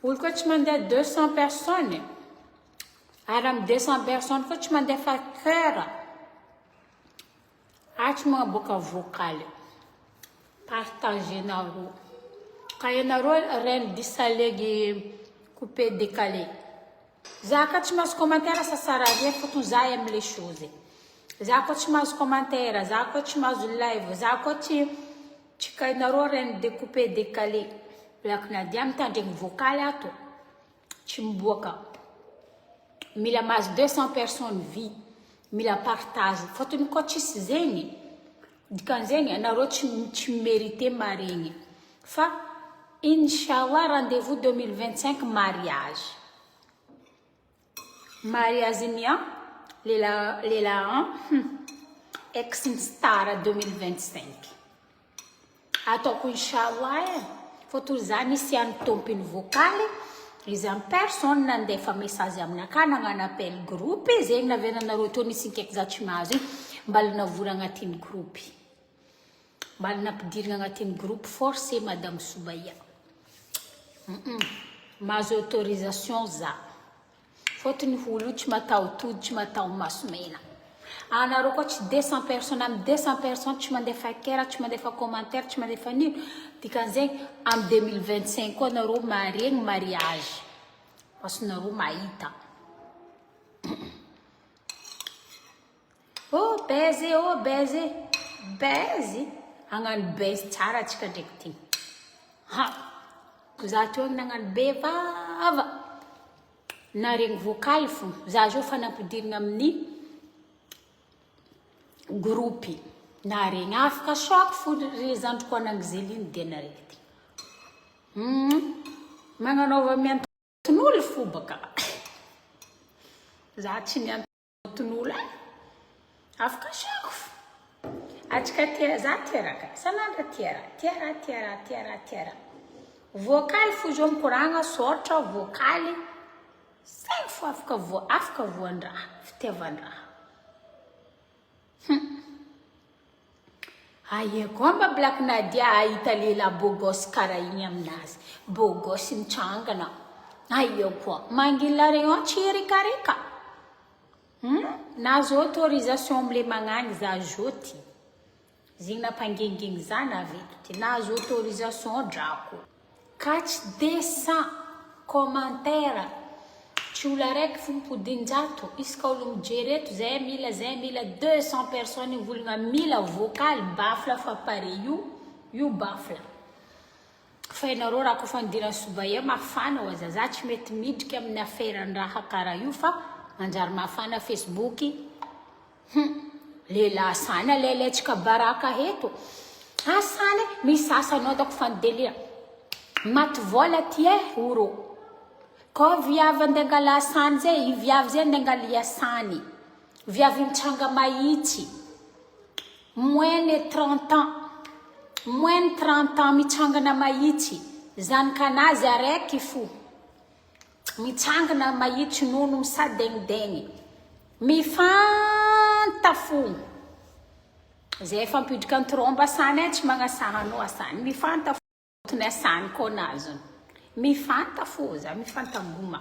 Olo koa tsy mandeha 200 personnes. Ary amin'ny 200 personnes koa tsy mandefa cœur. Ary tsy magnaboaka vocal. Partagenareo. Ka ianareo reine du salegy coupé décalé. Za ka tsy mahazo commentaire ça sert à rien fotony za aime les choses. Za koa tsy mahazo commentaire, za koa tsy mahazo live, za koa tsy tsy kainareo reine de coupé décalé. Black Nadia mitandregny vocal ato. Tsy miboaka. Mila mahazo 200 personnes vie. Mila partage. Fotony koa tsisy zegny. Dikan'izegny anareo tsy tsy mérité maregny. Fa Inch'Allah rendez-vous 2025 mariage. Mariage ny an lela lela an ex ny star 2025. Ataoko Inch'Allah e. Fotony za nisy ihany tompony vokaly izy en personne nandefa message aminakahy nagnano appel groupe zegny navelanareo teo nisy nikaiky za tsy mahazo igny mbala navory agnatin'ny groupe. Mbala nampidirina agnatin'ny groupe forcé madame Soubaya. Mahazo autorisation za. Fôtony olo io tsy mataho-tody, tsy mataho-maso mena. Anareo koa tsy 200 personnes, amin'ny 200 personnes tsy mandefa cœur, tsy mandefa commentaire, tsy mandefa nino. Dikan'izegny amin'ny 2025 koa anareo maregny mariage. Masonareo mahita. Oh baize oh baize baize hagnano baize tsara atsika ndraiky ty ha za teo nagnano be vava naregny vocal fo za zao fa nampidirina amin'ny groupe naregny afaka choc fo ry zandriko an'Angeline dia naregny ty hum magnanaova mianton'olo fo baka za tsy mianto Tonolo e! Afaka asiako fo. Atsika tia za tia raha ka isan'andro tia raha, tia raha, tia raha, tia raha, tia raha. Voakaly fo zao mikoragna sôtra voakaly zegny fo afaka voa afaka voan-draha, fitiavan-draha. Hum. Aia koa mba Black Nadia ahita lehilahy beau gosse karaha igny aminazy. Beau gosse mitsangana. Aia koa. Mangila regny tsy rikarika. Hum, nahazo autorisation amle magnagny za joty. Zegny nampangingigny za naveto ty. Nahazo autorisation drako. Ka tsy 200 commentaire tsy olo araiky fo mipodinjato isaka olo mijery eto zay mila zay mila 200 personnes mivolagna mila vocal bafla fa pare io io bafla fa ianareo raha kofa nidirany sobaia mafana oa za tsy mety midriky amin'ny affaire ny raha karaha io fa manjary mafana facebook Hum! Lehilahy sany alailaitrika baraka eto. Ah sany e, misy sasany ao ataoko fa nidelira. Maty vola ty e oro. Kô viavy andeha angala sany zay, i viavy zay andeha angalia sany. Viavy mitsanga mahitsy. Moins de 30 ans. Moins de 30 ans mitsangana mahitsy. Zanakanazy araiky fo. Mitsangana mahitsy nono misadegndegny. Mifanta fo. Zay efa ampidrika an-tromba asany e, tsy magnasaha anao asany. Mifanta fotony asany koa nazony. Mifanta fo za, mifanta goma.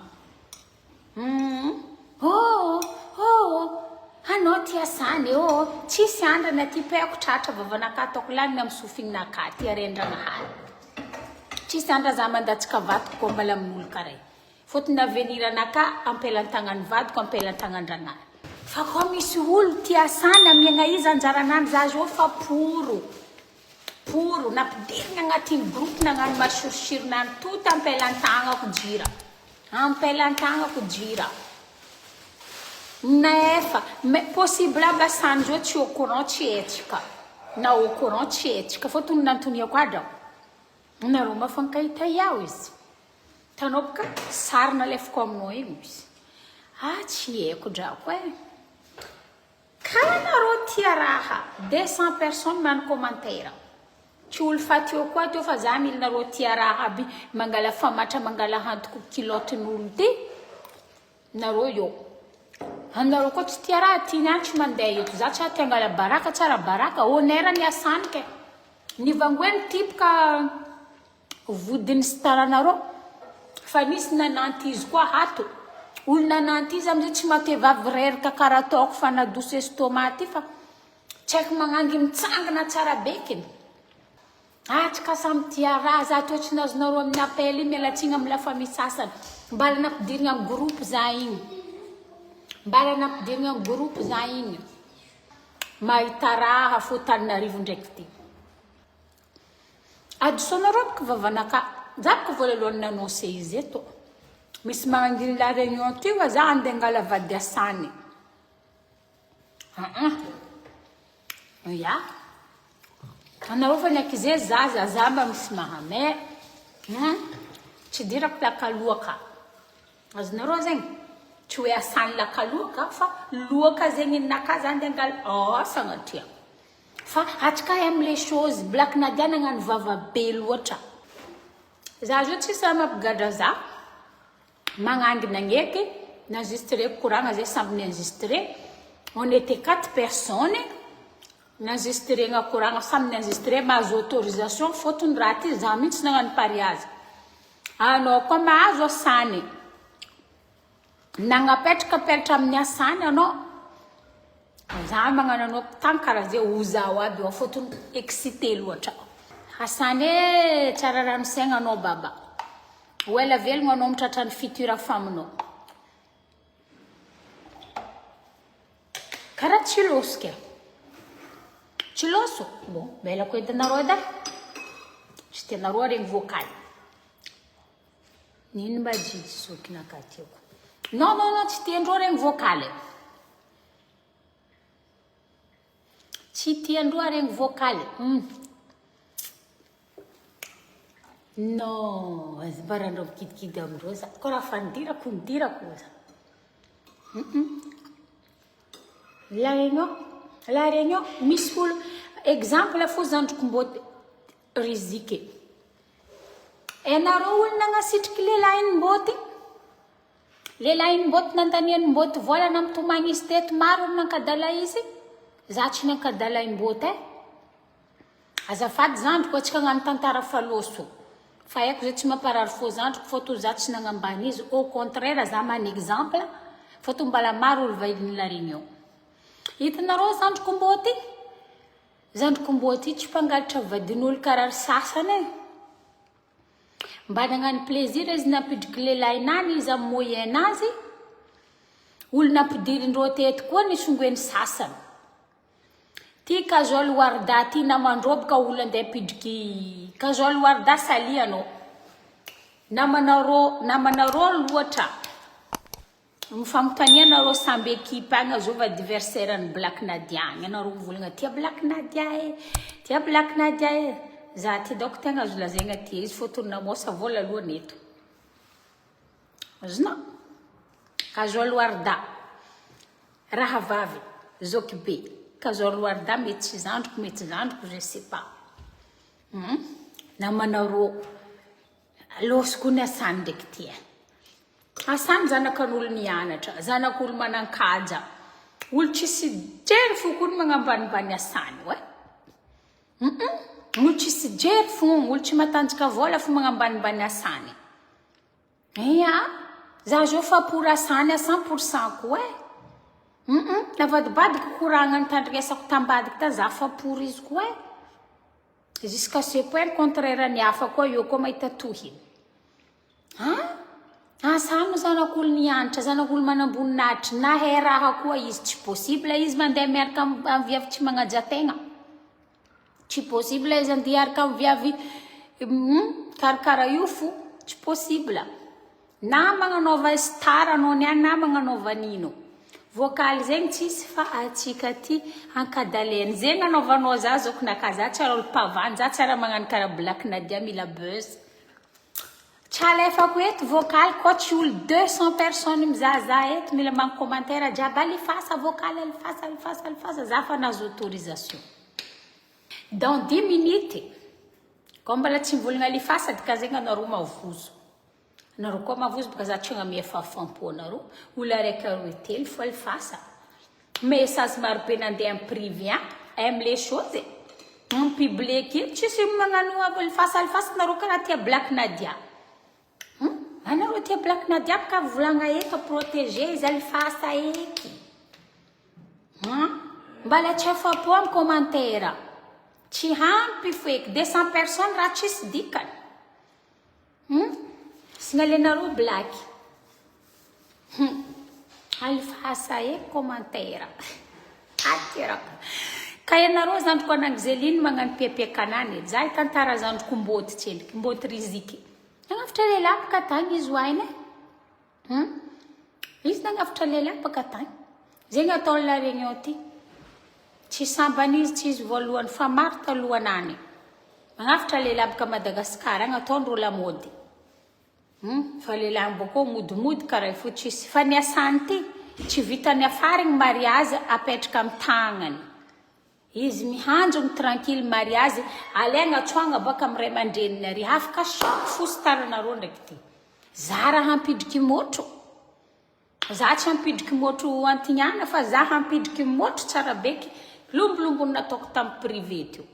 Hum. Oh, oh, anao ty asany oh, tsisy andrana ty peko tratra vavanakahy ataoko laniny amin'ny sofininakahy ty aren-dragnahary. Tsisy andra za mandatsaka vatoko koa mbala amin'olo karaha io. Fotony avenir anakahy ampelantagnan'ny vadiko ampelantagnandragnahary. Fa koa misy olo tia asany amiagna izy anjaranany za zao fa poro poro nampidirigna agnatin'ny groupe nagnano masirosironany tout ampelantagnako jira ampelantagnako jira nefa mais possible aby asany zao tsy au courant tsy hetsika na au courant tsy hetsika fotony nantoniako adrao nareo mafankahita iaho izy Hitanao boka sary nalefako aminao igny izy. Ah tsy haiko drako eh. Ka nareo tia raha 200 personnes mano commentaire. Tsy olo faty eo koa teo fa za mila nareo tia raha aby mangala famatra mangala hantoko culotte-n'olo ty. Nareo eo. Anareo koa tsy tia raha ty niany tsy mandeha eto. Za tsy te angala baraka tsara baraka. Honneur ny asany ke. Nivangoeny type ka Vodiny sy taranareo. Fa nisy nananty izy koa ato. Olo nananty izy amizay tsy mate vavy reraka karaha ataoko fa nadoso estomac ty fa tsy haiko magnangy mitsangana tsara bekiny. Ah tsy ka samy tia raha za toa tsy nazonareo amin'ny appel iny miala tsiny amin'ny la famille sasany. Mbala nampidirigna amin'ny groupe za igny. Mbala nampidirigna amin'ny groupe za igny. Mahita raha fo Tananarivo ndraiky ty. Adisoanareo boka vavanaka. Za boka voalohany nanonce izy eto. Misy magnanginy la réunion ty wa za andeha angala vady asany. Ah Ya. Anareo fa ny ankizy zaza za mba misy mahamay. Tsy dirako lakaloaka. Azonareo zegny? Tsy hoe asany lakaloaka fa loaka zegny ninakahy za andeha angala. Oh sagnatria. Fa atsika aime les choses. Black Nadia nagnano vava be loatra. Za zao tsisy raha mampigadra za. Magnangina agneky, n'enregistreko koragna zay samby ni-enregistré. On était quatre personnes. N'enregistrena koragna samy ni-enregistré, mahazo autorisation fôtony raha ty za mihitsy nagnano pariage. Anao koa mahazo asany. Nagnapetraka peratra amin'ny asany anao. Za magnano anao tany karaha zay ho zaho aby eo fôtony excité loatra. Asany e, tsara raha misaigna anao baba. Ho ela velogno anao mitratra ny futur faminao. Karaha tsy lôso ke. Tsy lôso? Bon, belako edy anareo edy e. Tsy tianareo regny vocal. Nino mba jijy zokinakahy tiako. Non, non, non, tsy tiandreo regny vocal e. Tsy tiandreo regny vocal. Non, aza mba randreo mikidikidy amindreo za. Koa raha fa nidirako, nidirako za. La Réunion, La Réunion, misy olo, exemple fo zandriko mbô Rizika. Ianareo olo nagnasitriky lehilahin'ny mbôty, lehilahin'ny mbôty nandanian'ny mbôty vola nampitomagny izy teto, maro olo nankadala izy, za tsy nankadala i mbôty e. Azafady zandriko atsika agnano tantara faloso fa haiko zay tsy mamparary fo zandriko fôtony za tsy nagnambany izy au contraire za man exemple fôtony mbala maro olo vahiny la réunion. Hitanareo zandriko mbô ty? Zandriko mbô ty tsy mpangalatra vadin'olo karaha ry sasany e. Mba nagnano plaisir izy nampidriky lehilahinany izy amy moyen nazy, olo nampidirindreo teto koa nisongoen'ny sasany. Ty Kajol Warda ty namandroboka olo andeha hampidriky Kajol Warda salut anao. Namanareo namanareo loatra. Mifampitania nareo samby equipe agny azova adversaire ny Black Nadia agny anareo mivolagna tia Black Nadia e tia Black Nadia e za ty daoko tegna azo lazaigna tia izy fôtony namosa vola alohany eto azonao Kajol Warda Rahavavy, zoky be, Kajol Warda mety tsy zandriko mety zandriko je sais pas. Hum, namanareo lôsy koa ny asany ndraiky ty e. Asany zanakan'olo nianatra, zanak'olo manan-kaja, olo tsisy jery fo koa ny magnambanimbany asany oe. Hum, olo tsisy jery fo, olo tsy matanjaka vôla fo magnambanimbany asany. Ia, za zao fa pour asany à 100% koa e. Hum, navadibadiko koragna nitandrinesako tambadika ta za fa pour izy koa e. Jusqu'à ce point contraire ny hafa koa eo koa mahita tohiny. Han? Asany zanak'olo nianatra, zanak'olo manamboninahitra, nahay raha koa izy, tsy possible izy mandeha miaraka amin'ny viavy tsy magnaja tegna. Tsy possible izy andeha hiaraka amin'ny viavy karakara io fo, tsy possible. Na magnanaova star anao niany na magnanaova nino. Vocal zegny tsisy fa atsika aty ankadalena. Zegny anaovanao za zokinakahy, za tsy ara olo mpavandy, za tsy ara magnano karaha Black Nadia mila buzz. Tsy alefako eto vocal koa tsy olo 200 personnes mizahazaha eto mila magno commentaire jiaby alefasa vocal alefasa alefasa alefasa za fa nahazo autorisation dans 10 minutes koa mbola tsy mivolagna alefasa dika zegny anareo mavozo anareo koa mavozo baka za tsy hagnamia fahafampo anareo olo araiky aroe telo fo alefasa message maro be nandeha en privé an aime les choses en public io tsisy magnano alefasa alefasa nareo karaha tia Black Nadia. Anareo. tia Black Nadia baka volagna efa protégé izy alifasa eky. Hum? Mbala tsy afapo am commentaire. Tsy hampy foeky 200 personnes raha tsisy dikany. Hum? Signalenareo Black. Hum. Alifasa eky commentaire. Ateraka. Ka ianareo zandriko an'Angeline magnano piapiakanany. Za hitantara zandriko mbôty tsendriky, mbôty riziky. Nagnavotra lehilahy baka tagny izy hoaina e. Hum. Izy nagnavotra lehilahy baka tagny. Zegny ataon'i La Réunion ty. Tsy sambany izy, tsy izy voalohany fa maro talohanany. Magnavotra lehilahy baka Madagascar agny ataondreo lamaody. Hum, fa lehilahy bôkô modimody karaha io fo tsisy. Fa ny asany ty, tsy vitany afara igny mariage apetraka amy tagnany. Izy mihanjogno tranquille mariage, alaigna tsoagna baka amy ray aman-dreniny ary afaka choc fo star nareo ndraiky ty. Za raha hampidriky môtro, za tsy hampidriky môtro antignana fa za hampidriky môtro tsara beky lombolombo nataoko tamy privé teo.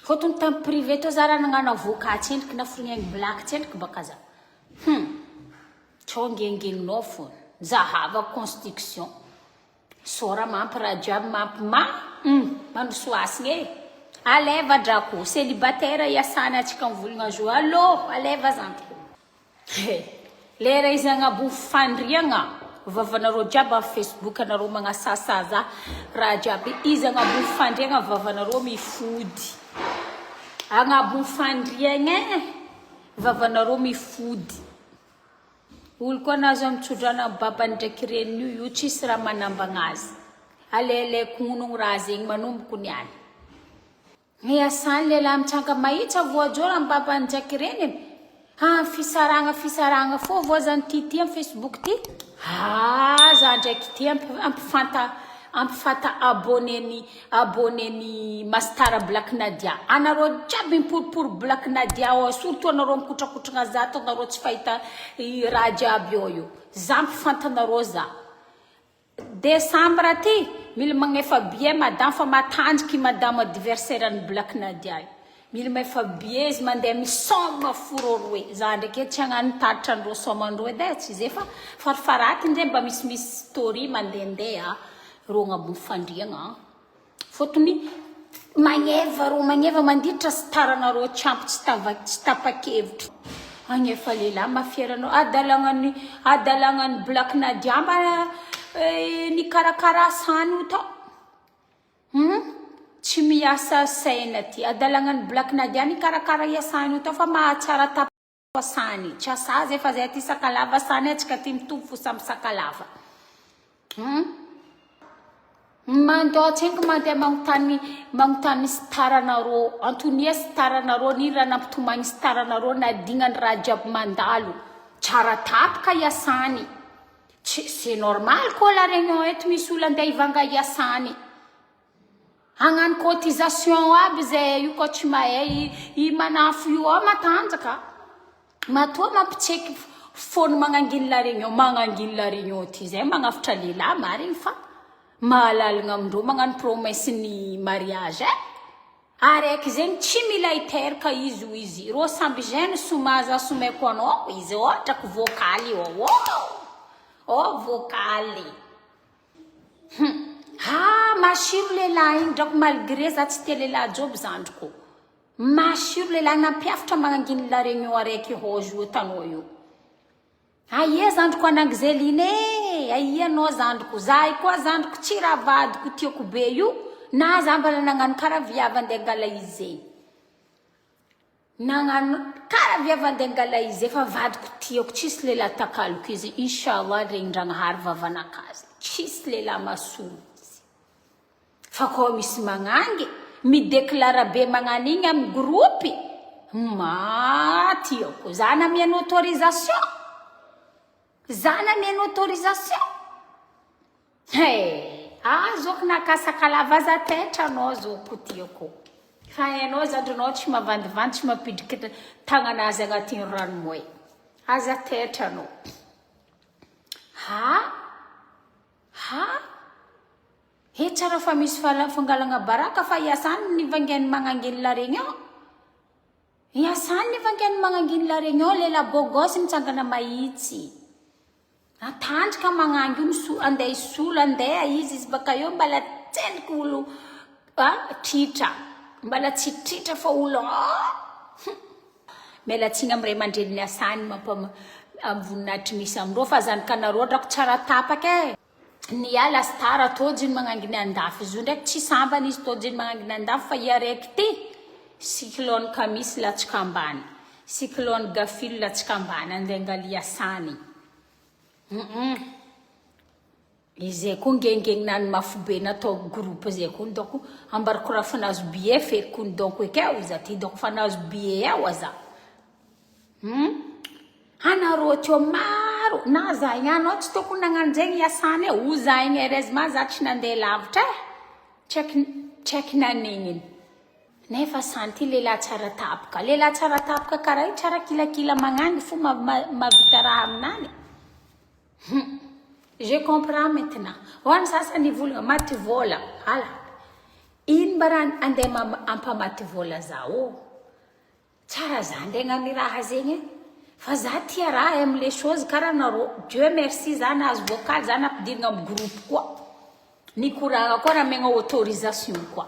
Fôtony tamy privé teo za raha nagnano avocat tsendriky na fourniaigny black tsendriky baka za. Hum. Tsao ngengeninao fô. Zahava constitution. Sora mampy raha jiaby mampy ma hum mandroso hasigna e. Aleva drako, célibataire iasana atsika mivolagna zo allo aleva zandriko. He. Lera izy agnabo fandriagna vavanareo jiaby am facebook anareo magnasasa za raha jiaby izy agnabo fandriagna vavanareo mifody agnabo fandriagna eh vavanareo mifody olo koa nazo mitsodrano am babany ndraiky reniny io io tsisy raha manambagna azy alailaiko honogno raha zegny manomboko niany Ny asan'ny lehilahy mitranga mahitsy avoajoro am baban'i Jacky reniny ah fisaragna fisaragna fô voa zany ty ty am facebook ty ah za ndraiky ty ampifanta ampifanta abonné ny abonné ny mastar black nadia anareo jiaby miporipory black nadia ao surtout anareo mikotrakotragna za ataonareo tsy fahita raha jiaby ao io za ampifantanareo za Décembre ty, mila magnefa billet madame fa matanjaka i madame adversaire ny Black Nadia io. Mila mahefa billet izy mandeha misaoma foro roe. Za ndraiky tsy hagnano tatitra andreo saoma andreo edy e, tsy zay fa farifaratiny ndray mba misimisy story mandehandeha reo agnabon'ny fandriagna. Fôtony magneva rô magneva mandiditra star anareo tsy ampy tsy tava tsy tapa-kevitra. Agnefa lehilahy mafiera anao adalagnan'ny adalagnan'ny Black Nadia mba nikarakara asany io tao. Hum tsy miasa saina ty adalagnan'ny Black Nadia nikarakara iasany io tao fa mahatsara tapa asany tsy asa zay fa zay aty sakalava asany atsika aty mitovy fo samy sakalava. Hum. Mandao tsenky mandeha magnontany magnontany star anareo antonia star anareo ny raha nampitomagny star anareo nadignany raha jiaby mandalo tsara tapaka iasany tsy c'est normal koa la réunion eto misy olo andeha hivanga iasany hagnano cotisation aby zay io koa tsy mahay i manafo io ao matanjaka Matoa mampitseky fony magnanginy la réunion magnanginy la réunion ty zay magnafitra lehilahy marigny fa mahalalagna amindreo magnano promesse ny mariage eh araiky zegny tsy mila hiteraka izy hoy izy rô samby jeune soma za somaiko anao izy ôtrako vokaly ô ô vokaly hum ha masiro lehilahy igny drako malgré za tsy tia lehilahy joby zandriko Masiro lehilahy nampiafitra magnanginy la réunion araiky hôzy io tanao io. Aia zandriko an'Angzeline e! Aia anao zandriko? Za io koa zandriko tsy raha vadiko tiako be io na za mbala nagnano karaha viavy andeha angala izy zegny. Nagnano karaha viavy andeha angala izy zay fa vadiko tiako tsisy lehilahy takaloko izy inshallah regnin-dragnahary vavanakazy. Tsisy lehilahy mahasolo izy. Fa koa misy magnangy, mi-declare be magnano igny amy groupe, maty ako. Za namiany autorisation. Za namiany autorisation. He, ah zoko nakasakalava aza taitra anao zoko tiako. Fa hainao zandrinao tsy mavandivandy, tsy mampidriky tagnana azy agnatin'ny ranomoe. Aza taitra anao. Ha? Ha? He tsara fa misy fangalagna baraka fa iasany ny vangainy magnangely la regny ao. Iasany nefa ange ny magnanginy La Réunion, lehilahy beau gosse mitsangana mahitsy. Atandrika magnangy io miso andeha hisolo andeha izy izy baka eo mbala tsendriky olo a tritra mbala tsy tritra fa olo ah hum miala tsiny am ray aman-dreniny asany mampa am voninahitry misy amindreo fa zanakanareo drako tsara tapaka e ny ahy la star tojo ny magnangy ny andafy izy io ndraiky tsy sambany izy tojo ny magnangy ny andafy fa i araiky ty cyclone kamisy latsaka ambany Cyclone Gafil latsaka ambany andeha angalia asany hum izay koa ngengenginany mafy be natao groupe zay koa donc ambarako raha fa nahazo billet feky kony donc ekeo za ty donc fa nahazo billet ao aza hum anareo teo maro na za igny anao tsy tokony nagnano zegny iasany e o za igny heureusement za tsy nandeha lavitra e tsy haiko tsy haiko naneniny Nefa santy lehilahy tsara tapoka. Lehilahy tsara tapoka karaha io tsara kilakila magnangy fo mahavita raha aminany. Hum. Je comprends maintenant. Ho an'ny sasany hivolagna maty vola. Ala. Ino mba raha andeha ampamaty vola zaho? Tsara za ndray agnano raha zegny e. Fa za tia raha aime les choses karaha nareo. Dieu merci za nahazo vocal za nampidirigna am groupe koa. Nikoragna koa namegna autorisation koa.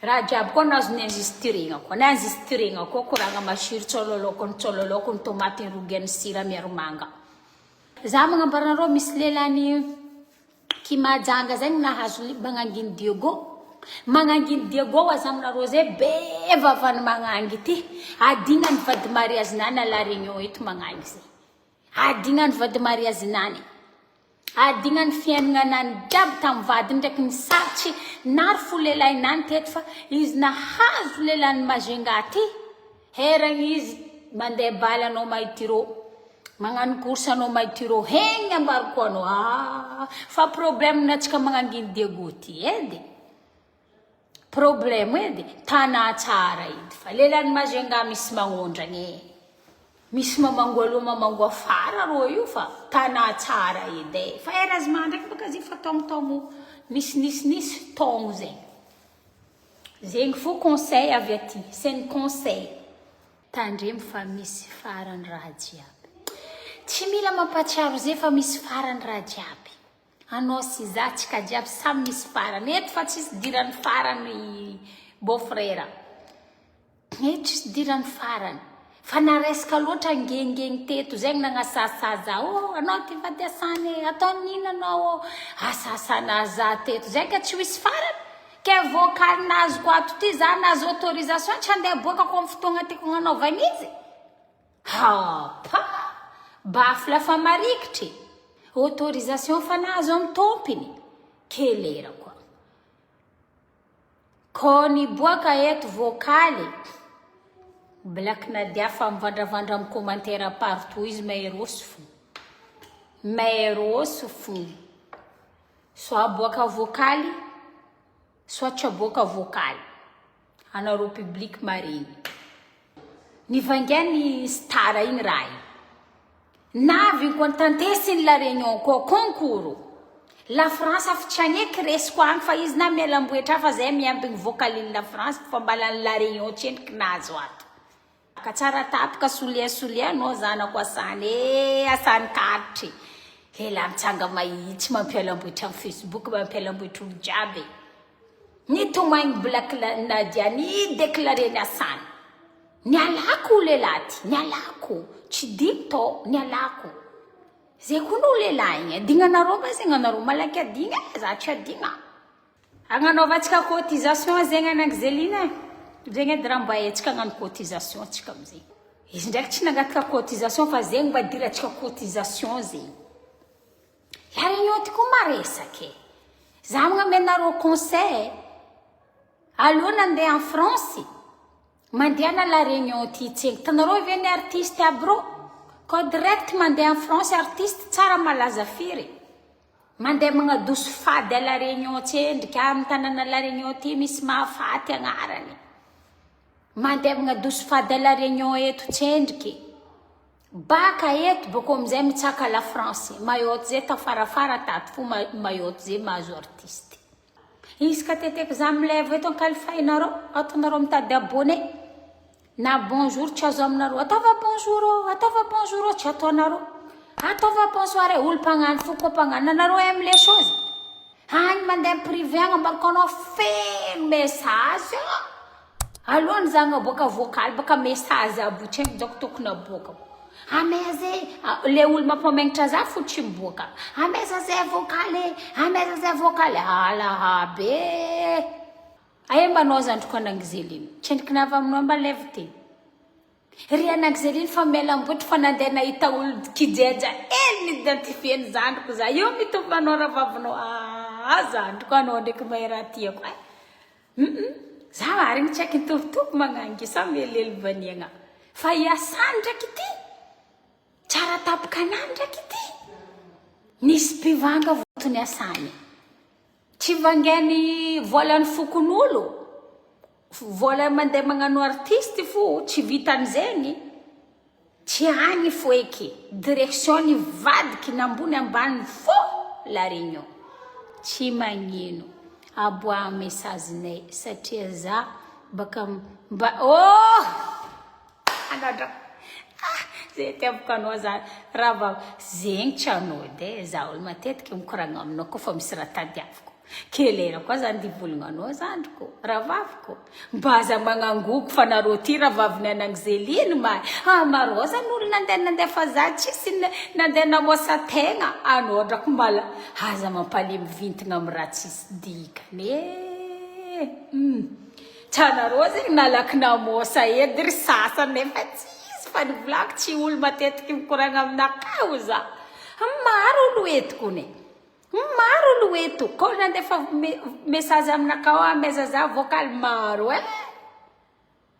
Raha jiaby koa nahazo ni-enregistrer-gna koa. Ni-enregistrer-gna koa koragna masiro tsôlôlôko ny tsôlôlôko ny tomaty ny rouge ny sira miaro manga. Za magnambara anareo misy lelany Kimajanga zegny nahazo magnanginy Diego. Magnanginy Diego aza aminareo zay be vavany magnangy ty. Adignany vady mariage nany à la réunion eto magnangy zay. Adignany vady mariage nany. Adignany fiaignana nany jiaby tam vadiny ndraiky ny sarotsy nary fo lelahy nany teto fa izy nahazo lelany Majunga ty heragny izy mandeha baly anao maitiro magnano course anao maitiro hegny ambarako anao ah fa problème natsika magnanginy Diego ty edy Problème edy tanà tsara edy fa lelan'i Majunga misy magnondragna e. Misy mamango aloha mamango afara rô io fa tanà tsara edy e. Fa heureusement ndraiky baka izy fa taogno nisy nisy nisy taogno zegny. Zegny fo conseil avy aty, c'est ny conseil. Tandremo fa misy farany raha jiaby. Tsy mila mampatsiaro zay fa misy farany raha jiaby. Anao sy za tsika jiaby samy misy farany eto fa tsisy dirany farany beau frère eto tsisy dirany farany fa naresaka loatra ngengeny teto zegny nagnasasa za oh anao ty vady asany e ataony nino anao oh asasana za teto zegny ka tsy hoisy farany ke vocal nazoko ato ty za nahazo autorisation tsy andeha aboakako amy fotoagna tiako agnanaovagna izy Hapa! Baffle fa marikitry! Autorisation fa nahazo amin'ny tompiny! Kelera koa. Kô niboaka eto vokaly, Black Nadia fa mivandravandra amin'ny commentaire partout izy maherôsy fo. Maherôsy fo. Soit aboaka vokaly, soit tsy aboaka vokaly. Anareo public maregny. Nivaingainy star igny raha igny. Navy koa nitantesiny la réunion koa concours. La France afa tsy agneky resy koa agny fa izy na mialamboetra fa zay miambigny vocaline la France fa mbala ny la réunion tsendriky nahazo ato. Ka tsara tapaka solia solia anao zanako asany e asany karitry. Lehilahy mitsanga mahitsy mampialamboetra am Facebook mampialamboetra olo jiaby. Nitomagny Black Nadia ni déclarer ny asany. Nialako lehilahy ty, nialako. Tsy dimy tao, nialako. Zay koa no lehilahy igny. Adignanareo ma zegny anareo malaky adigna e, za tsy adigna. Agnanaovantsika cotisation zegny any Angeline e. Zegny edy raha mba haintsika hagnano cotisation tsika amizay. Izy ndraiky tsy nangataka cotisation fa zegny mba idirantsika cotisation zegny. La Réunion ty koa maresaka e. Za magname anareo conseil e. Aleo nandeha en France, mandehana La Réunion ty tsegny. Hitanareo ve ny artiste aby reo? Koa direct mandeha en France artiste tsara malaza firy. Mandeha magnadoso fady à La Réunion tsendriky, amin'ny tanàna La Réunion ty misy mahafaty agnarany. Mandeha magnadoso fady à La Réunion eto tsendriky. Baka eto boko amizay mitsaka la France Mayotte zay tafarafara tato fo Mayotte zay mahazo artiste. Isaka teteky za milève eto ankalifainareo ato nareo mitady abonné. Na bonjour tsy azo aminareo. Ataova bonjour ô, ataova bonjour ô, tsy ataonareo. Ataova bonsoir e, olo mpagnano fo koa mpagnano. Anareo aime les choses. Agny mandeha privé agny ambarako anao feno message. Alohan'ny za agnaboaka vocal baka message aby tsy haiko zako tokony aboakako. Amaiza e, le olo mampamengitra za fo tsy miboaka. Amaiza zay vocal e, amaiza zay vocal. Alaha be. Aia mba anao zandriko an'Angizeline? Tsendriky navy aminao mba lève ty. Ry an'Angizeline fa mialamboty fa nandeha nahita olo kijeja hely ni-identifier ny zandriko za. Io mitovy anao rahavavinao. Ah zandriko anao ndraiky mahay raha tiako eh. Hum za marigny tsy haiko nitovitovy magnangy samy helihely vaniagna. Fa i Asany ndraiky ity tsara tapoka anah ndraiky ity. Nisy mpivanga votony Asany. Tsy vangainy volan'ny fokonolo, vola mandeha magnano artiste fo tsy vitan'izegny, tsy agny fo eky, direction nivadiky n'ambony ambany fo la réunion, tsy magnino, aboaha message nay satria za baka mba oh! Anao ah zay itiavako anao za raha zegny tsy anao edy e, za olo matetiky mikoragna aminao koa fa misy raha tadiaviko, ke lera koa za andeha hivolagna anao zandriko, rahavaviko, mba aza magnangoko fa nareo ty rahavaviny an'Angeline ma, ah marô zany olo nandeha nandefa za tsisy nandeha namosa tegna, anao drako mbala aza mampalemy vintagna amy raha tsisy dikany e, hum. Tranareo zegny nalaky namosa edy ry sasany nefa tsy izy fa ny volako tsy olo matetiky mikoragna aminakahy za. Maro olo eto kony. Maro olo eto. Koa nandefa message aminakahy ao amaiza za vocal maro eh.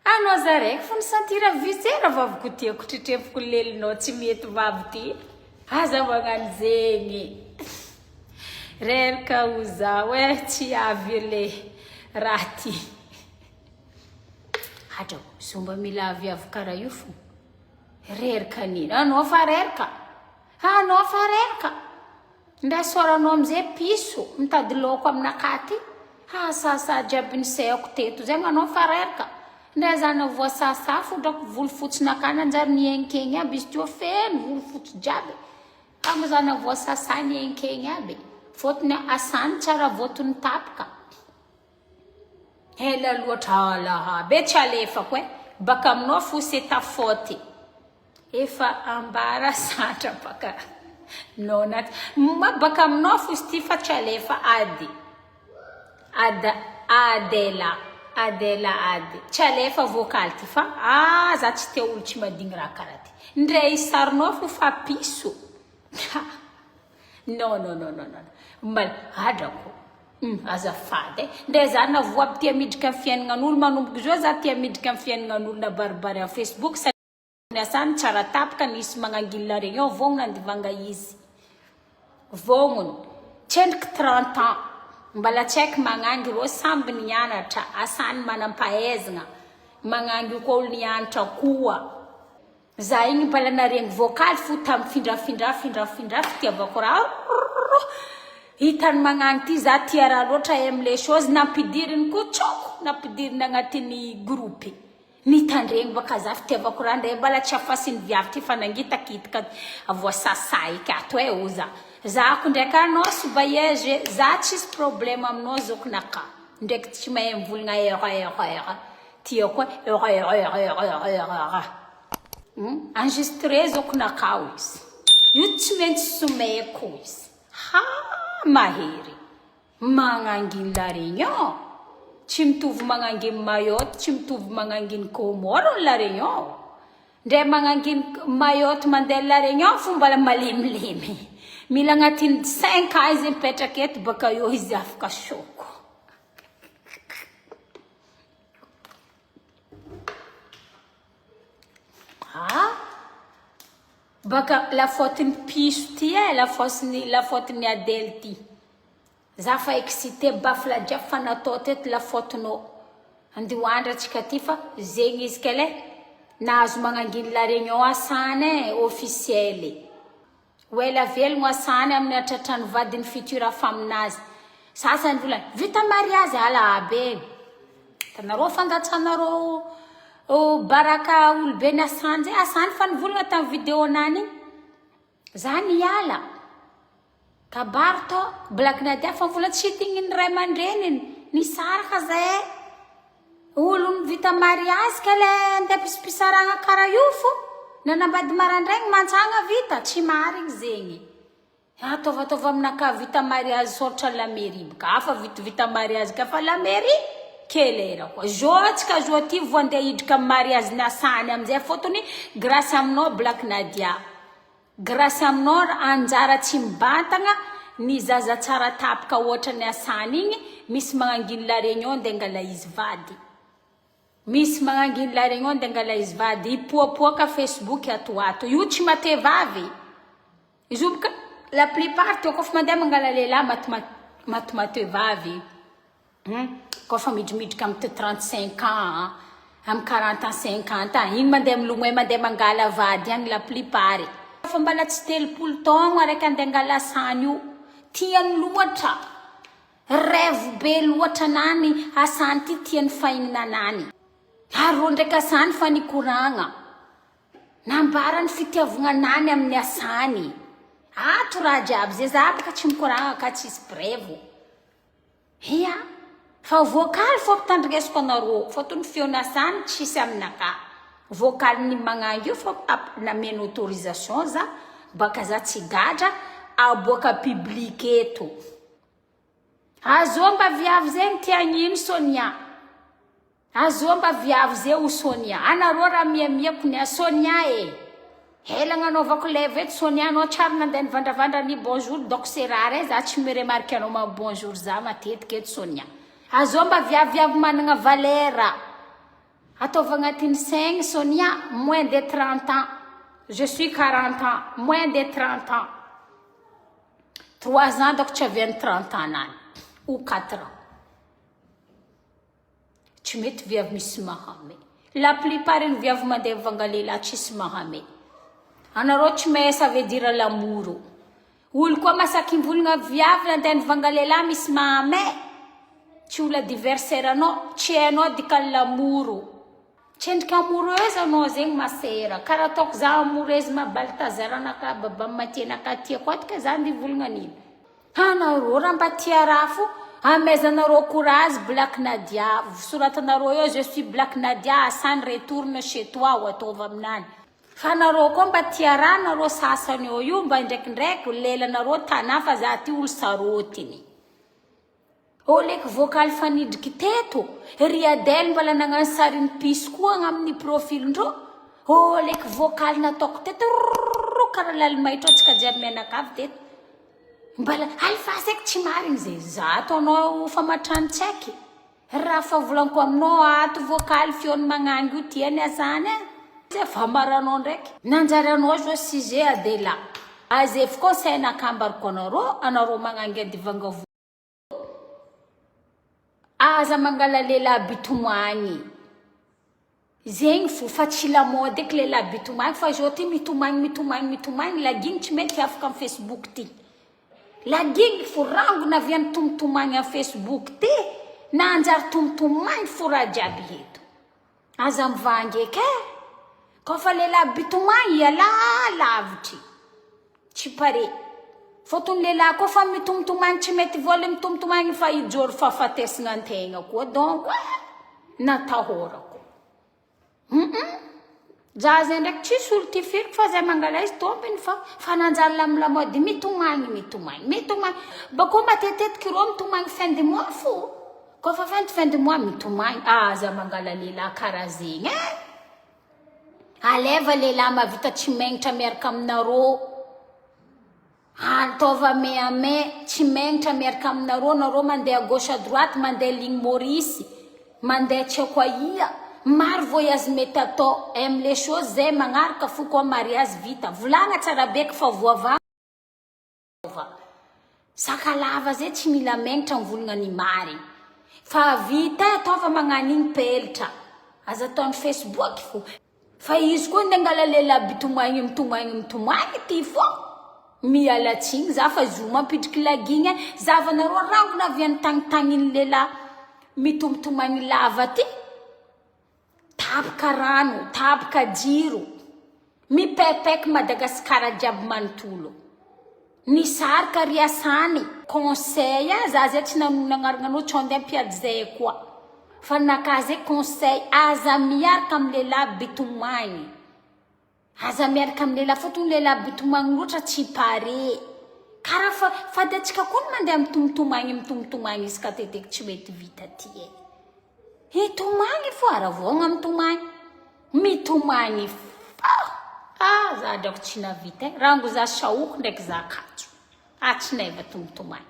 Anao za raiky fo ni-sentir vitsy eh rahavaviko tiako tretrefiko lelinao tsy mety vavy ty. Aza magnano zegny. Reraka ho zaho eh, tsy avy le raha ty. Hatrako, zo mba mila aviavy karaha io fo. Reraka nino? Anao fa reraka. Anao fa reraka. Ndra soranao amizay piso mitady laoko aminakahy ty. Hasasa jiaby nisehako teto zegny anao fa reraka. Ndra za navoasasa fo drako volo fotsinakahy nanjary nihenkegny aby izy teo feno volo fotsy jiaby. Kamo za navoasasa nihenkegny aby. Fôtony asany tsara vôtony tapaka. Ela loatra alaha be tsy alefako eh. Baka aminao fo c'est ta faute. Efa ambara satra baka non at ma baka aminao fo izy ty fa tsy alefa ady. Ada Adela Adela ady tsy alefa vocal ty fa ah za tsy tia olo tsy madigny raha karaha ty. Ndray sarinao fo fa piso. Non non non non non mba adrako hum azafady eh ndray za navoa aby tia midrika am fiaignan'olo manomboka izao za tia midrika am fiaignan'olo nabaribary am facebook satria asany tsara tapaka nisy magnangily la réunion vognona andivanga izy vognona tsendriky 30 ans mbala tsy haiko magnangy reo samby nianatra asany manampahaizagna magnangy io koa olo nianatra koa Za igny mbala naregny vocal fo tam findrafindra findrafindra fitiavako raha hitany magnano ty za tia raha loatra aime les choses nampidiriny koa tsoko nampidiriny agnatin'ny groupe nitandregny baka za fitiavako raha ndray mbala tsy afasiny viavy ty fa nangitakitaka voasasa eky ato e oza za ko ndraiky anao sobayeje za tsisy problème aminao zokinaka ndraiky tsy mahay mivolagna erreur Tiako e Hum enregistré zoko nakao izy. Io tsy maintsy someko izy. Ha mahery. Magnanginy la Réunion. Tsy mitovy magnanginy Mayotte, tsy mitovy magnanginy Comores la Réunion. Ndray magnanginy Mayotte mandeha la Réunion fo mbola malemilemy. Mila agnatin'ny cinq ans izy mipetraka eto baka eo izy afaka soko. Ah! Baka la faute-n'ny piso ty e, la faute-n'ny la faute-n'ny Adèle ty. Za fa excité bafla jiaby fa natao teto la faute-nao. Andeha ho andry antsika ty fa zegny izy kay le nahazo magnanginy la réunion asana e, officiel. Ho ela velogno asany aminy hatratrany vadiny futur faminazy sasany volany vita mariazy ala aby e tanareo fandatsanareo. Oh, baraka olobe ny Asany zay. Asany fa nivolagna tamin'ny vidéo nany igny. Za niala. Kabary tô. Black Nadia fa mbola tsy tigniny ray aman-dreniny. Nisaraka zay. Olon vita mariazy ka le andeha pispisaragna karaha io fo. Nanambady marandraigny mantsagna vita. Tsy marigny zegny. Ataovataova aminakahy vita mariazy saotra la mairie boka hafa vita vita mariazy ka fa la mairie kelera koa zo atsika zo aty vo andeha hidrika am mariazy ny asany amizay fotony grace aminao black nadia grace aminao anjara tsy mibantagna ny zaza tsara tapaka ohatra ny asany igny misy magnanginy la réunion nde angala izy vady misy magnanginy la réunion nde angala izy vady hipoapoaka facebook ato ato io tsy mate vavy Izy io boka la plupart teo kôfa mandeha mangala lehilahy matimaty vavy hum kôfa midrimidrika amy 35 ans amy 40 ans 50 ans igny mandeha milomay mandeha mangala vady agny la plupart fa mbala tsy 30 taogno araiky andeha angala asany io tiany loatra rêve be loatra anany asany ty tiany fahignina anany ary rô ndraiky asany fa nikoragna Nambarany fitiavagna anany amin'ny asany. Ato raha jiaby zay za baka tsy mikoragna ka tsisy preuve. Hia. Fa vocal fô ampitandrinesiko anareo. Fôtony feon'asany tsisy aminakahy. Vocal-ny magnangy io fô nameno autorisation za baka za tsy gadra aboaka public eto. Azoa mba viavy zegny tia agnino Sonia. Azoa mba viavy ze o Sonia. Anareo raha miamiako ny a Sonia e. Ela agnanaovako live eto Sonia anao tsary nandeha nivandravandra ny bonjour donc c'est rare e za tsy mi remarque anao ma bonjour za matetika eto Sonia. Azoa mba viavy viavy managna valeur. Ataovy agnatin'ny saigny Sonia moins de 30 ans. Je suis 40 ans moins de 30 ans. 3 ans donc tsy avian'ny 30 ans nany ou 4 ans. Tsy mety viavy misy mahame. La plupart ny viavy mandeha mivanga lehilahy tsisy mahame. Anareo tsy mahay ça veut dire l'amour. Olo koa masaky mivolagna viavy nandeha nivanga lehilahy misy mahame. Tsy olo adversaire anao, tsy hainao dikan'ny l'amour. Tsy endrika amoureuse anao zegny masera. Karaha ataoko za amoureuse ma Balthazar anakahy baba Mathieu anakahy tiako ato ka za ndeha hivolagna an'ino. Anareo raha mba tia raha fo amezanareo courage Black Nadia soratanareo eo je suis Black Nadia Hassan retourne chez toi ho ataovy aminany. Fa nareo koa mba tia raha nareo sasany eo io mba indraikindraiky lelanareo tanà fa za ty olo sarotiny. Ô leky vocal fanidriky teto, ry Adèle mbola nagnano sarin'ny piso koa agnamin'ny profil-ndreo, ô leky vocal nataoko teto rrrr karaha lalimaitro antsika jiaby mianakavy teto. Mbala alefaso eky tsy marigny zay za ato anao famatrano tsy aiky raha fa volaniko aminao ato vocal feony magnangy io tiany azany e zay famaranao ndraiky nanjary anao zao sujet Adela azefy conseil nakambariko anareo anareo magnangy adivanga Aza mangala lehilahy bitomagny. Zegny fo fa tsy lamode eky lehilahy bitomagny fa zao ty mitomagny mitomagny mitomagny lagigny tsy mety afaka am facebook ty. Lagigny fo rangona avy any tomtomagny am facebook ty nanjary tomtomagny fo raha jiaby eto. Aza mivangy eky e. Kaofa lehilahy bitomagny ialà lavitry. Tsy pare. Fotony lehilahy koa fa mitomtomagny tsy mety vola mitomtomagny fa hijoro fahafatesagna antegna koa donc e. Natahorako. Hum Za zay ndraiky tsisy olo tifiriko fa zay mangala izy tompony fa fa nanjary lamilamody mitomagny mitomagny mitomagny. Bakeo matetetiky reo mitomagny fin de mois fo. Koa fa fin fin de mois mitomagny. Aza mangala lehilahy karaha zegny e. Aleva lehilahy mahavita tsy megnitra miaraka aminareo. Ataova main à main, tsy megnitra miaraka aminareo, nareo mandeha à gauche à droite, mandeha ligne Maurice, mandeha tsy haiko aia. Maro voyage mety atao, aime les choses zay magnaraka fo koa mariage vita. Volagna tsara beky fa voavaha. Sakalava zay tsy mila megnitra mivolagna ny marigny. Fa vita e ataova magnano igny pelitra. Aza ataony facebook fo. Fa izy koa nde angala lehilahy bitomagny mitomagny mitomagny ty fo. Miala tsigny za fa zo mampidriky lagigny e. Zahavanareo rangona avy any tagny tagniny lehilahy mitomtomagny lava ty. Tapaka rano, tapaka jiro. Mipaipaika Madagasikara jiaby manontolo. Nisarika ry asany. Conseil a, za zay tsy nanonona agnarana anao tsy andeha ampiady zay koa. Fa naka zay conseil, aza miaraka amin'ny lehilahy bitomagny. Aza miaraka amin'ny lehilahy fotony lehilahy bitomagny loatra tsy pare. Karaha fa fady antsika koa ny mandeha mitomtomagny mitomtomagny isaka teteky tsy mety vita ty e. Hitomagny fo haravoagna mitomagny. Mitomagny fo. Ah za drako tsy navita e. Rango za saoko ndraiky za katso. Ah tsy naiva tomtomagny.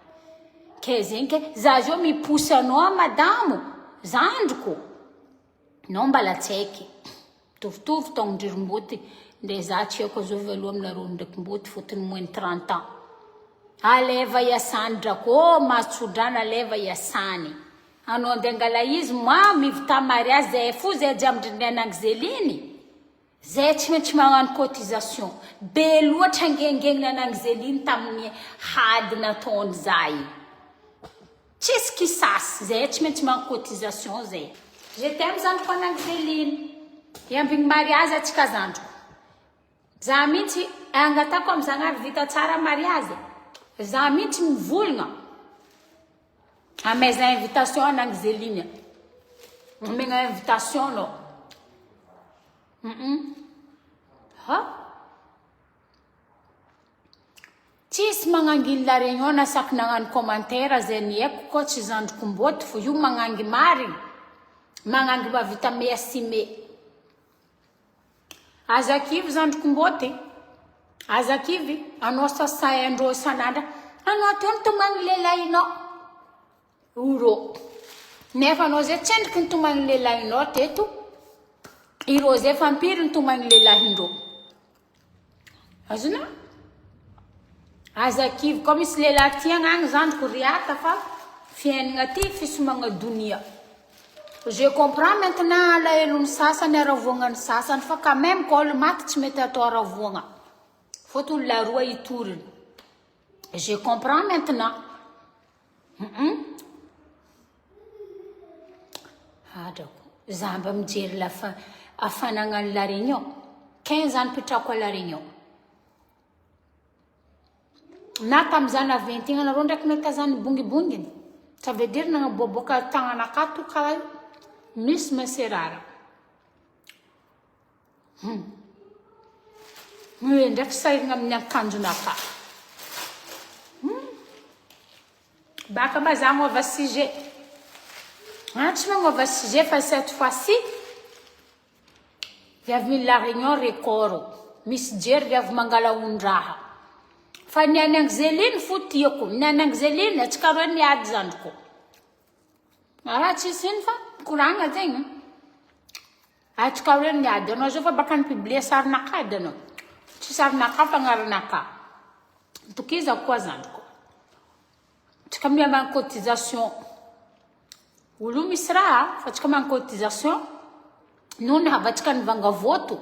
Ke zegny ke za zao miposy anao madamo zandriko. Nao mbala tsy haiky. Mitovitovy taognon-dry Mboty ndre za tsy haiko azovy aloha aminareo ndraiky Mboty fotony moins de 30 ans. Aleva iasany drako ô mahazo tsodrano aleva iasany. Anao andeha angala izy moi mività mariage zay fo zay jiaby ndry an'Angzeline. Zay tsy maintsy magnano cotisation. Be loatra angengegny an'Angzeline tamin'ny hady nataony za io. Tsisy kisasy, zay tsy maintsy magnano cotisation zay. Je t'aime zandriko an'Angzeline. Hiambigny mariage atsika zandriko. Za mihitsy angatako am Zagnahary vita tsara mariage. Za mihitsy mivolagna. Amaiza invitation an'Angzeline. Omegna invitation anao. Ha? Tsisy magnangy la réunion na saky nagnano commentaire zay ny haiko koa tsy zandriko mbôty fo io magnangy marigny magnangy mahavita mi assumer aza kivy zandriko mbôty aza kivy anao sasaindreo isan'andro anao teo nitomagny lelahinao oro nefa anao zay tsendriky nitomagny lelahinao teto ireo zay fa impiry nitomagny lelahindreo Azonao? Aza kivy koa misy lehilahy tiagna agny zandriko riata fa fiainagna ty fisomagna donia. Je comprends maintenant alahelon'ny sasany haravoagnan'ny sasany fa quand même koa olo maty tsy mety atao haravoagna. Fôtony laroa hitoriny. Je comprends maintenant. Adrako. Za mba mijery la fa afanagnan'i La Réunion. 15 ans nipetrahako à La Réunion. Na tamin'izaho naventy igny anareo ndraiky nahita za nibongibonginy. Ça veut dire nagnaboaboaka tagnana akato karaha io. Misy mais c'est rare. Hum. Hoe ndraiky sahiragna amin'ny akanjonaka. Hum. Baka ma za magnova sujet. Ah, tsy magnova sujet fa cette fois-ci viavy mille la réunion record. Misy jery viavy mangala ondraha. Fa ny an'i Angeline fo tiako. Ny an'i Angeline atsika roe miady zandriko. Raha tsisy ino fa koragna zegny. Atsika hoe miady anao zao fa baka ni-publier sarinakahy edy anao. Tsy sarinakahy fa agnaranakahy. Tokizako koa zandriko. Tsika mila magnano cotisation. Olo io misy raha fa tsika magnano cotisation. Noho ny havantsika nivanga voto,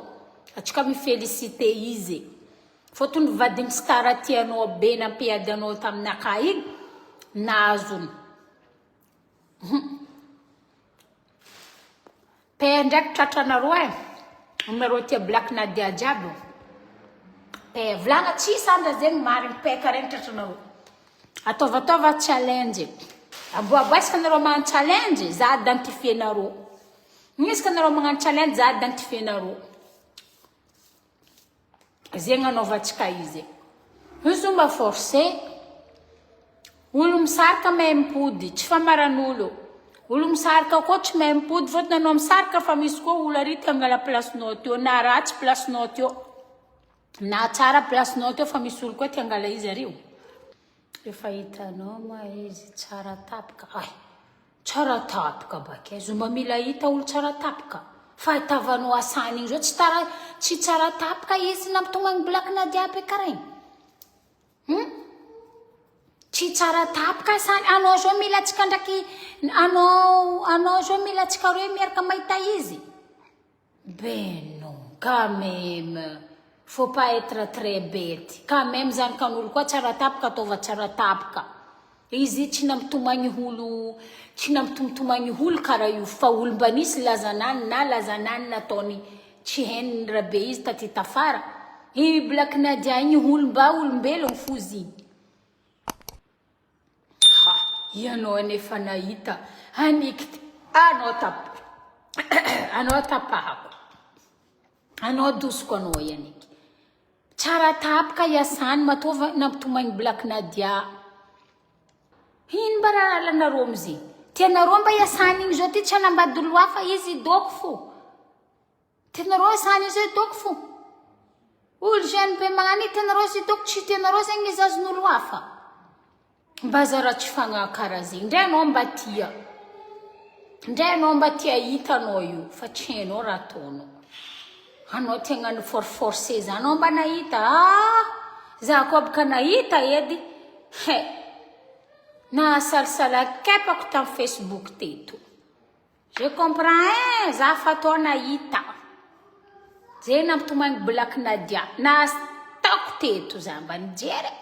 atsika mi-feliciter izy. Fôtony vadin'ny star tianao be nampiady anao taminakahy igny, nahazony. Paix ndraiky tratranareo e. Aminareo tia Black Nadia jiaby. Paix volagna tsisy andra zegny marigny paix karaha igny tratranareo. Ataovataova challenge. Aboaboasika anareo magnano challenge, za identifier nareo. Misy anareo magnano challenge, za identifier nareo. Zegny anaovantsika izy. Io zo mba forcé. Olo misarika mahay mipody, tsy famaran'olo. Olo misarika koa tsy mahay mipody fôtony anao misarika fa misy koa olo ary te hangala place-nao teo na ratsy place-nao teo na tsara place-nao teo fa misy olo koa te hangala izy ary io. Efa hitanao ma izy tsara tapaka ay. Tsara tapaka baka e, zo mba mila hita olo tsara tapaka. Fahitavanao asany igny zao tsy tara tsy tsara tapaka izy nampitomagny black Nadia be karaha igny. Hum? Tsy tsara tapaka asany, anao zao mila antsika ndraiky anao anao zao mila antsika roe miaraka mahita izy. Ben non, quand même. Faut pas être très bête. Quand même zany kan'olo koa tsara tapaka ataova tsara tapaka. Izy tsy nampitomagny olo tsy nampitomtomagny olo kara io fa olo mba nisy lazanany na lazanany nataony tsy hainy rabe izy taty tafara i black nadia igny olo mba olombelogno fo zigny. Ha ianao anefa nahita anikty anao tap anao tapahako anao dosiko anao ianiky. Tsara tapaka iasany matoa va nampitomagny black nadia. Ino mba raha alanareo amizegny? Tianareo mba iasany igny zao ty tsy hanambady olo hafa izy idoko fo. Tianareo iasany izy zao idoko fo. Olo jeune be magnano io tianareo izy idoko tsy tianareo zegny izy azon'olo hafa. Mba aza ratsy fagnahy karaha zegny. Ndray anao mba tia. Ndray anao mba tia hita anao io fa tsy hainao raha ataonao. Anao tia hagnano force force za anao mba nahita ah! Za koa boka nahita edy. He! Nahasalasala kepako tamin'ny Facebook teto. Je comprends hein, za fa tô nahita. Zay nampitomagny Black Nadia. Nahataoko teto za mba nijery.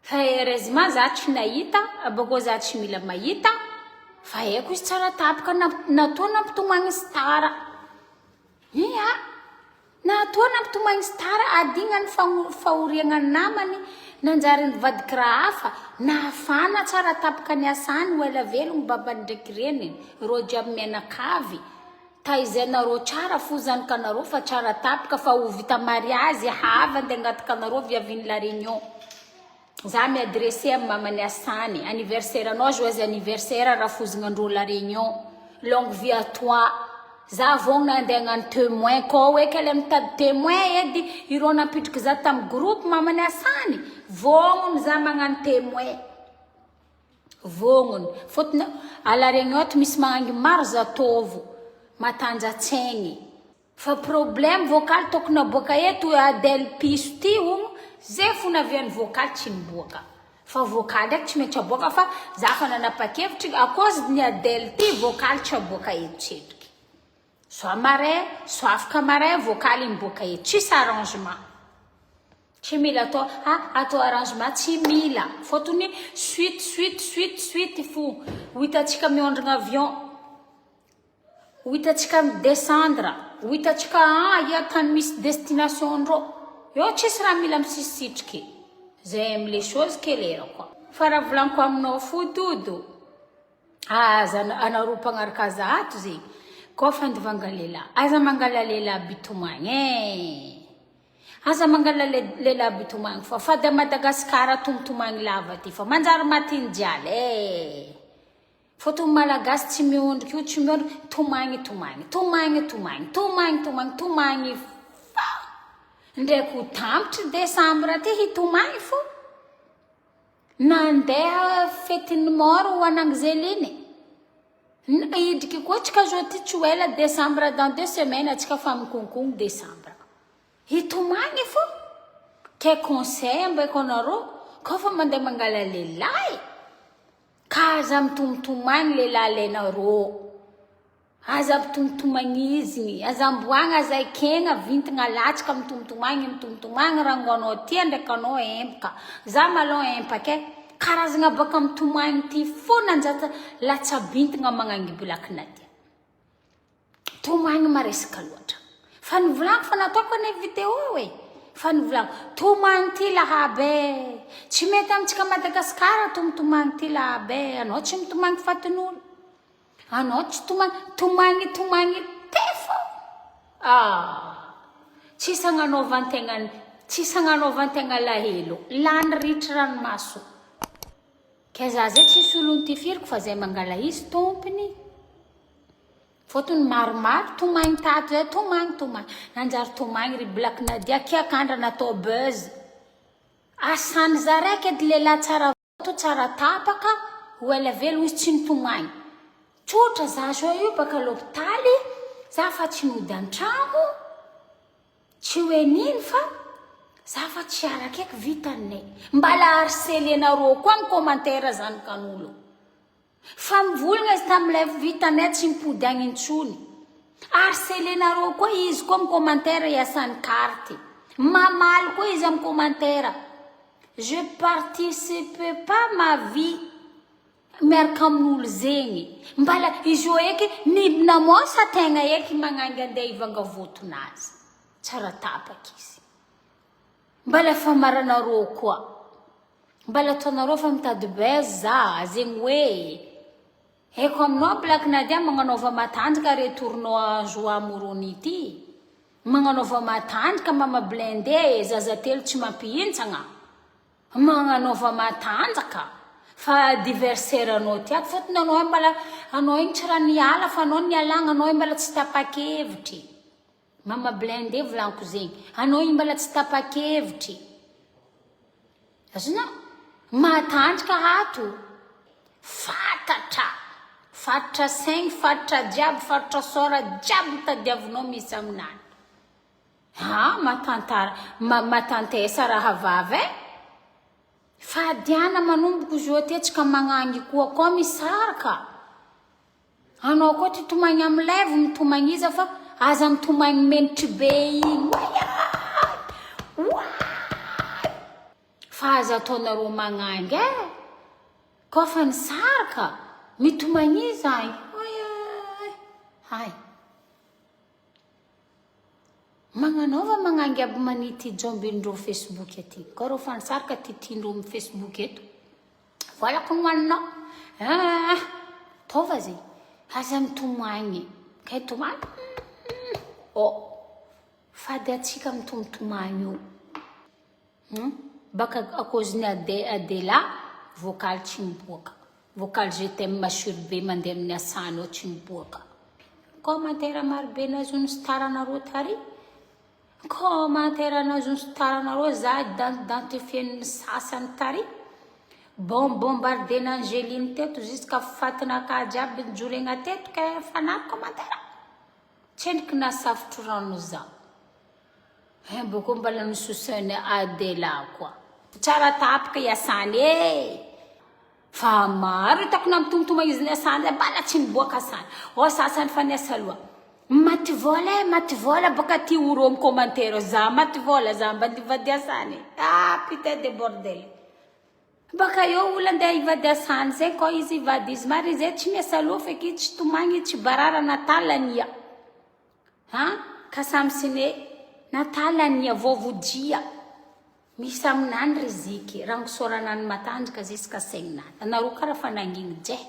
Fa heureusement za tsy nahita, abakeo za tsy mila mahita, fa haiko izy tsara tapaka natoa nampitomagny star. Ia, natoa nampitomagny star adigna ny fahoriagna ny namany, nanjary nivadiky raha hafa, nahafana tsara tapaka ny asany ho ela velogno babany ndraiky reniny, reo jiaby mianakavy, taizainareo tsara fo zanakanareo fa tsara tapaka fa ho vita mariazy hava andeha angataka anareo viaviny la réunion. Za mi adresser am mamany Asany, anniversaire anao joyeux anniversaire rafozognandreo la réunion, longue vie à toi. Za vognona andeha hagnano temoin kô hoe kely mitady temoin edy ireo nampidriky za tam groupe mamany Asany, vognona za magnano temoin. Vognona. Fôtony à la réunion ato misy magnangy maro zatovo, matanjatsaigny. Fa problème vocal tokony aboaka eto Adèle piso ty hono zay fo naviany vocal tsy niboaka fa vocal ndraiky tsy maintsy aboaka fa za fa nanapakevitry à cause ny Adèle ty vocal tsy aboaka eto tsetriky soit marin soit afaka marin vocal miboaka eto tsisy arrangement tsy mila atao ah atao arrangement tsy mila fôtony suite suite suite suite fo ho hitantsika miondrogna avion. Ho hitantsika mi descendre, ho hitantsika aia tany misy destination ndrô. Eo tsisy raha mila misisitriky. Zay aime les choses claires quoi. Fa raha volaniko aminao fo Dodo, aza anareo mpagnaraka za ato zegny, koa fandivanga lehilahy, aza mangala lehilahy bitomagny eh. Aza mangala lehilahy bitomagny fa fady à Madagascar tomtomagny lava ty fa manjary matin-jialy eh. Fotony malagasy tsy miondrika io tsy miondrika tomagny tomagny tomagny tomagny tomagny tomagny tomagny fa ndraiky ho tampitry décembre ty hitomagny fo nandeha fetin'ny mort ho an'Angeline hidriky koa tsika zao ty tsy ho ela décembre dans deux semaines atsika fa mikonkono décembre hitomagny fo ke conseil ambaiko anareo koa fa mandeha mangala lehilahy Ka aza mitomtomagny lehilahy alainarô. Aza ampitomtomagnizigny, aza amboagna, aza ekegna vintagna latsaka mitomtomagny, mitomtomagny rangoanao tia ndraiky anao empaka. Za malôha empaka e. Karazagna baka mitomagny ty fô nanjata latsa-bintagna magnangy black nadia. Tomagny maresaka loatra. Fa nivolagno fa nataoko anie vidéo e. Fa nivolagno. Tomagny ty lahaba e. Tsy mety amintsika Madagascar tomtomagny ty lahaba e. Anao tsy mitomagny fatin'olo. Anao tsy tomagny. Tomagny tomagny te fô. Ah. Tsisy agnanaovan-tegna tsisy agnanaovan-tegna alahelo. Lany ritry ranomaso. Kay za zay tsisy olo nitifiriko fa zay mangala izy tompony. Fotony maromaro tomagny tato zay tomagny tomagny. Nanjary tomagny ry Black Nadia kiakandra natao buzz. Asany za raiky edy lehilahy tsara vato tsara tapaka ho ela velogno izy tsy nitomagny. Tsotra za zao io baka lopitaly za fa tsy nody antragno. Tsy hoe nino fa za fa tsy araka eky vitan'ny. Mbala harceler-nareo koa ny commentaire zanakan'olo. Fa mivolagna izy tamilay vitanay tsy mipody agny intsony. Harceler-nareo koa izy koa amin'ny commentaire iasany carte. Mamaly koa izy amin'ny commentaire. Je participe pas ma vie. Miaraka amin'olo zegny. Mbala izy io eky ny namosa tegna eky magnangy andeha hivanga votonazy. Tsara tapaka izy. Mbala famaranareo koa. Mbala ataonareo fa mitady buzz za, zegny hoe Haiko aminao Black Nadia magnanaova matanjaka retour-nao joie Moroni ity. Magnanaova matanjaka mama blindé e, zaza telo tsy mampihintsagna. Magnanaova matanjaka fa adversaire anao ty ato fôtony anao io mbala anao igny tsy raha niala fa anao nialagna anao io mbala tsy tapa-kevitry. Mama blindé volaniko zegny. Anao io mbala tsy tapa-kevitry. Azonao? Matanjaka ato. Fatatra. Faritra saigny, faritra jiaby, faritra sôra jiaby tadiavinao misy aminany. Ha, matantara, ma, matantesa rahavavy eh. Fadiana manomboko izy io aty tsika magnangy koa koa misaraka. Anao koa ty tomagny am live mitomagny iza fa aza mitomagny menitry be igny. Oay! Oay! Fa aza ataonareo magnangy eh. Koa fa nisaraka mitomagny iza ay. Oay! Hay. Magnanaova magnangy aby manity jombin-dreo Facebook aty. Koa reo fa nisaraka titindreo am Facebook eto. Voalako ny hoaninao. Ah, taova zegny. Aza mitomagny. Kay tomagny. Oh. Fady atsika mitomtomagny io. Hmm? Baka à cause ny Ade Adela, vocal tsy miboaka. Vocal je t'aime masure be mandeha amin'ny asanao tsy miboaka. Commentaire maro be nazon'ny star anareo tary. Commentaire nazon'ny star anareo za identifier-n'ny sasany tary. Bon bombarder Angeline teto jusqu'à fatinakahy jiaby nijoregna teto kay fanary commentaire. Tsendriky nasafotro rano za. Hein boko mbala nososoiny Adela koa. Tsara tapaka iasany e! Fa maro hitako nampitomtomba izy niasany zay mbala tsy niboaka asany. Ao sasany fa niasa aloha. Maty vola e, maty vola baka aty oro am commentaire za maty vola za mba nivady asany. Ah putain de bordel. Baka eo olo andeha hivady asany zay koa izy hivady izy marina zay tsy miasa loha feky tsy tomagny tsy barara natal ania. Ha? Ka samy sine Natal ania voavodia. Misy aminany ry ziky, rango soranany matanjaka ziska saigninany. Anareo kara fa nangigny jeh.